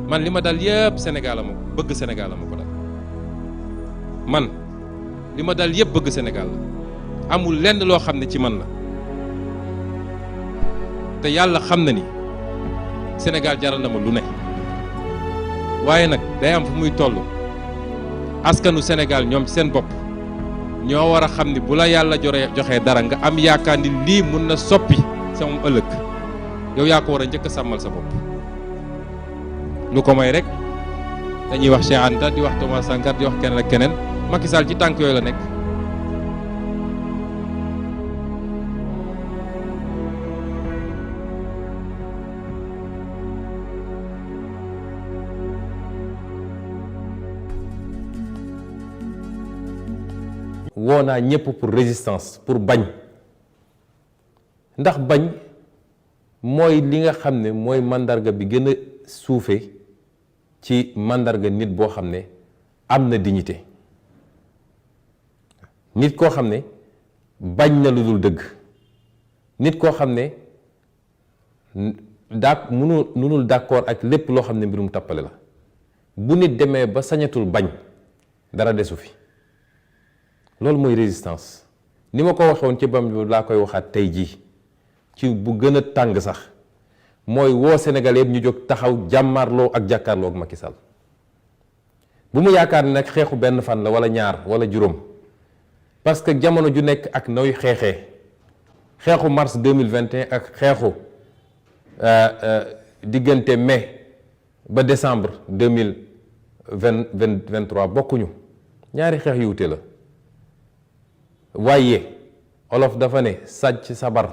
man li ma dal yëpp Sénégal ma bëgg Sénégal ma ko dal man li ma dal yëpp bëgg Sénégal la amul lenn loo xam ne ci man la te yàlla xam na ni Sénégal jaral na ma lu ne waaye nag day am fu muy toll askanu Sénégal ñoom seen bopp ñoo war a xam ni bu la yàlla joxee dara nga am yaakaar ni lii mun na soppi sama ëllëg yow yaa ko war a njëkk a sàmmal sa bopp. lu ko may rek dañuy wax Cheikh Anta di wax Thomas Sankara di wax keneen ak keneen Macky Sall ci tànk yooyu la nekk. woo naa ñëpp pour résistance pour bañ ndax bañ mooy li nga xam ne mooy mandarga bi gën a suufe ci mandarga nit boo xam ne am na dignité nit koo xam ne bañ na lu dul dëgg nit koo xam ne mënul d'accord ak lépp loo xam ne mbirum tappale la bu nit demee ba sañatul bañ dara desu fi loolu mooy résistance ni ma ko waxoon ci bam bi laa koy waxaat tey jii ci bu gën a tàng sax mooy woo Sénégalais yëpp ñu jóg taxaw jàmmaarloo ak jàkkaarloo ak Macky Sall bu mu yaakaar ni nag xeexu benn fan la wala ñaar wala juróom parce que jamono ju nekk ak nooy xeexee xeexu mars 2021 ak xeexu diggante mai ba décembre 2023 bokkuñu ñaari xeex yu wute la waaye olof dafa ne sàcc sabar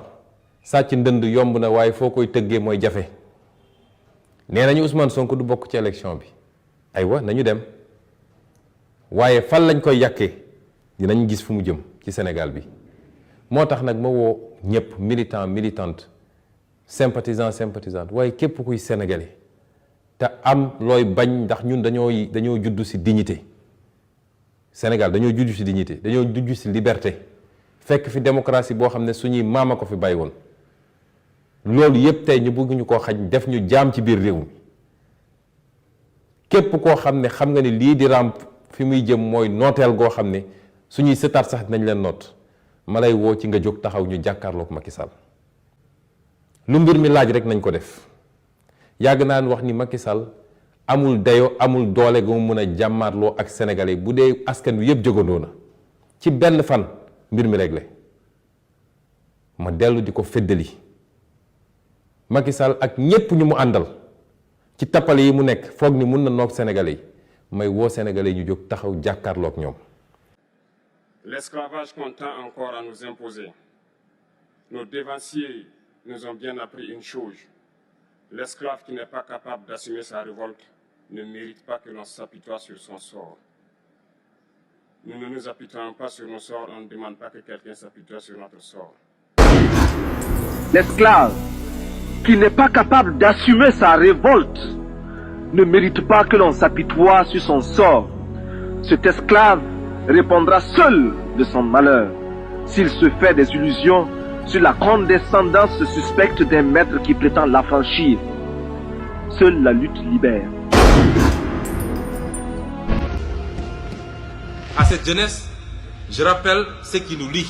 sàcc ndënd yomb na waaye foo koy tëggee mooy jafe nee nañu Ousmane Sonko du bokk ci élection bi aywa nañu dem waaye fan lañ koy yàkkee dinañ gis fu mu jëm ci Sénégal bi moo tax nag ma woo ñëpp militant militante sympathisant sympathisante waaye képp kuy sénégalais te am looy bañ ndax ñun dañoo juddu ci dignité Sénégal dañoo juddu ci dignité dañoo juddu ci liberté fekk fi démocratie boo xam ne suñuy maama ko fi bàyyi woon loolu yépp tey ñu bëgg ñu koo xañ def ñu jaam ci biir réew mi képp koo xam ne xam nga ni lii di ràmp fi muy jëm mooy nooteel goo xam ne suñuy sëtaat sax nañ leen noot ma lay woo ci nga jóg taxaw ñu jàkkaarloog Macky Sall lu mbir mi laaj rek nañ ko def yàgg naa wax ni Macky Sall amul dayo amul doole gu mu mën a jàmmaarloo ak sénégalais bu dee askan wi yëpp jógandoo na ci benn fan mbir mi réglé ma dellu di ko feddali Macky Sall ak ñépp ñu mu àndal ci tappale yi mu nekk foog ni mun na noog sénégalais yi may woo sénégalais yi ñu jóg taxaw jàkkaarloog ñoom. L'esclavage qu'on tend encore à nous imposer. Nos dévanciers nous ont bien appris une chose. L'esclave qui n'est pas capable d'assumer sa révolte ne mérite pas que l'on s'apitoie sur son sort. Nous ne nous apitoyons pas sur nos sorts, on ne demande pas que quelqu'un s'apitoie sur notre sort. L'esclave qui n'est pas capable d'assumer sa révolte ne mérite pas que l'on s'apitoie sur son sort. Cet esclave répondra seul de son malheur s'il se fait des illusions sur la condescendance suspecte d'un maître qui prétend l'affranchir. Seule la lutte libère. À cette jeunesse, je rappelle ce qui nous lie,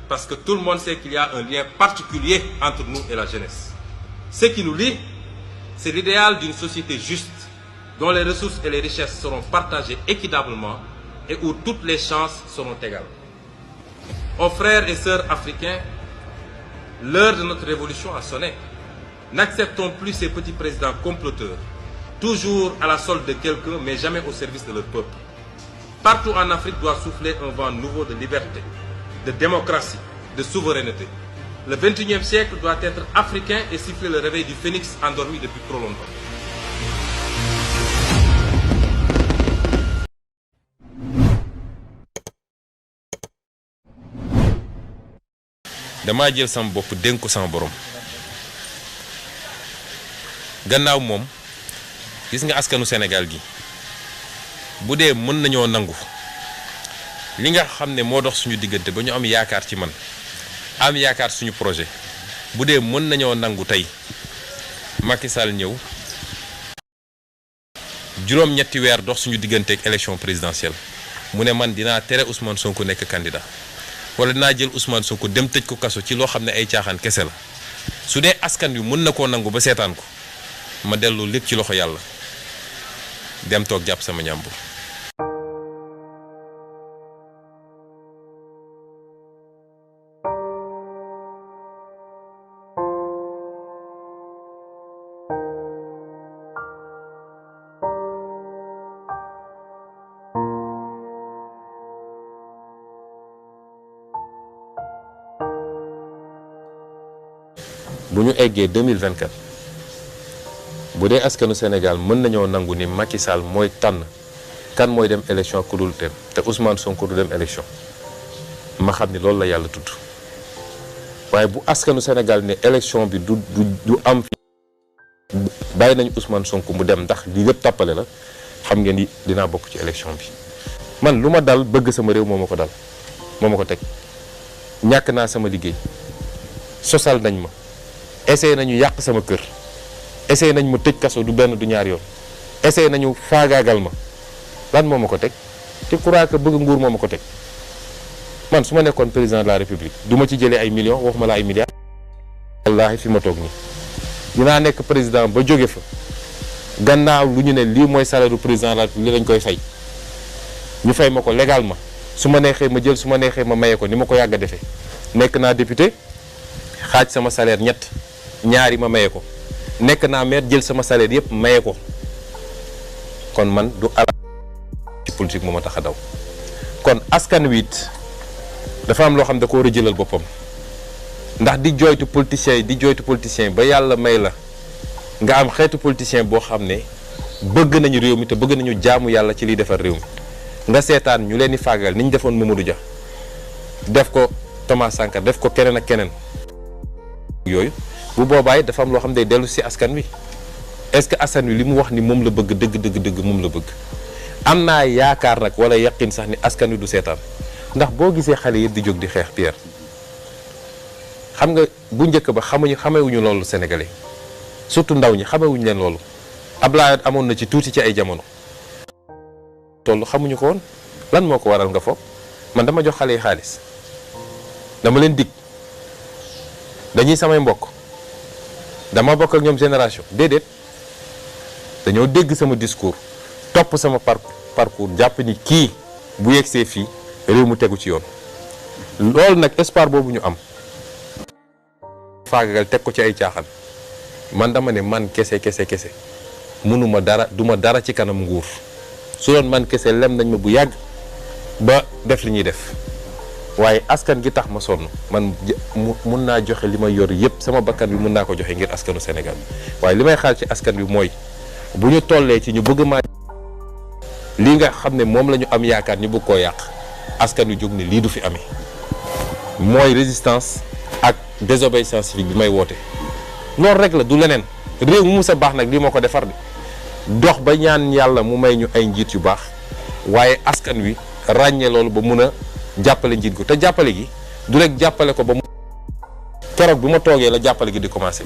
parce que tout le monde sait qu'il y a un lien particulier entre nous et la jeunesse. Ce qui nous lie, c'est l'idéal d'une société juste, dont les ressources et les richesses seront partagées équitablement et où toutes les chances seront égales. Aux frères et sœurs africains, l'heure de notre révolution a sonné. N'acceptons plus ces petits présidents comploteurs, toujours à la solde de quelqu'un, mais jamais au service de leur peuple. Partout en Afrique doit souffler un vent nouveau de liberté, de démocratie, de souveraineté. Le 21e siècle doit être africain et siffler le réveil du phénix endormi depuis trop longtemps. damaa jël sama bopp dénk ko sama borom gannaaw moom gis nga askanu Sénégal gi bu dee mën nañoo nangu li nga xam ne moo dox suñu diggante ba ñu am yaakaar ci man am yaakaar suñu projet bu dee mën nañoo nangu tey Macky Sall ñëw juróom-ñetti weer dox suñu digganteeg élection présidentielle mu ne man dinaa tere Ousmane Sonko nekk candidat wala dinaa jël Ousmane Sonko dem tëj ko kaso ci loo xam ne ay caaxaan kese la su dee askan wi mën na koo nangu ba seetaan ko ma dellu lépp ci loxo yàlla dem toog jàpp sama ñàmbur. bu ñu eggee 2024 bu dee askanu Sénégal mën nañoo nangu ni Macky Sall mooy tànn kan mooy dem élection ku dul dem te Ousmane Sonko du dem élection ma xam ni loolu la yàlla tudd waaye bu askanu Sénégal ne élection bi du am fi bàyyi nañu Ousmane Sonko mu dem ndax li lépp tàppale la xam ngeen ni dinaa bokk ci élection bi. man lu ma dal bëgg sama réew moo ma ko dal moo ma ko teg ñàkk naa sama liggéey sosal nañ ma. essayé nañu yàq sama kër essayé nañ ma tëj kaso du benn du ñaar yoon essayé nañu faagaagal ma lan moo ma ko teg te crois que bëgg nguur moo ma ko teg man su ma nekkoon président de la république du ma ci jëlee ay millions waxuma la ay milliards. wallaahi fi ma toog nii dinaa nekk président ba jóge fa gannaaw lu ñu ne lii mooy salaire du président de la république li lañ koy fay ñu fay ma ko légalement su ma neexee ma jël su ma neexee ma maye ko ni ma ko yàgg a defee nekk naa député xaaj sama salaire ñett. ñaari ma maye ko nekk naa maire jël sama salaire yëpp maye ko kon man du ala ci politique moo ma tax a daw kon askan wi it dafa am loo xam da ko war a jëlal boppam ndax di jooytu politicien ba yàlla may la nga am xeetu politicien boo xam ne bëgg nañu réew mi te bëgg nañu jaamu yàlla ci liy defar réew mi nga seetaan ñu leen di fàggal ni ñu defoon Mamadou Dia def ko Thomas Sankara def ko keneen ak keneen yooyu bu boobaay dafa am loo xam ne day dellu si askan wi est-ce que askan wi li mu wax ni moom la bëgg dëgg moom la bëgg am naa yaakaar nag wala yaqin sax ni askan wi du seetaan ndax boo gisee xale yëpp di jóg di xeex Pierre xam nga bu njëkk ba xamewuñu loolu sénégalais surtout ndaw ñi xamewuñu leen loolu Abdoulaye amoon na ci tuuti ci ay jamono toll xamuñu ko woon lan moo ko waral nga foog man dama jox xale yi xaalis dama leen dig dañuy samay mbokk dama bokk ak ñoom génération déedéet dañoo dégg sama discours topp sama parcours jàpp ni kii bu yegsee fii réew mu tegu ci yoon loolu nag espoir boobu ñu am faagagal teg ko ci ay caaxaan man dama ne man kese mënuma dara duma dara ci kanam nguur su doon man kese lem nañ ma bu yàgg ba def li ñuy def waaye askan gi tax ma sonn man mun naa joxe li may yor yëpp sama bakkan bi mun naa ko joxe ngir askanu Sénégal waaye li may xaar ci askan bi mooy bu ñu tollee ci ñu bëgg maa lii nga xam ne moom la ñu am yaakaar ñu bëgg koo yàq askan wi jóg ne lii du fi amee mooy résistance ak désobéissance civique bi may woote loolu rek la du leneen réew mu sa baax nag lii moo ko defar de dox ba ñaan yàlla mu may ñu ay njiit yu baax waaye askan wi ràññee loolu ba mun a jàppale njiit ko te jàppale gi du rek jàppale ko ba mu keroog bi ma toogee la jàppale gi di commencé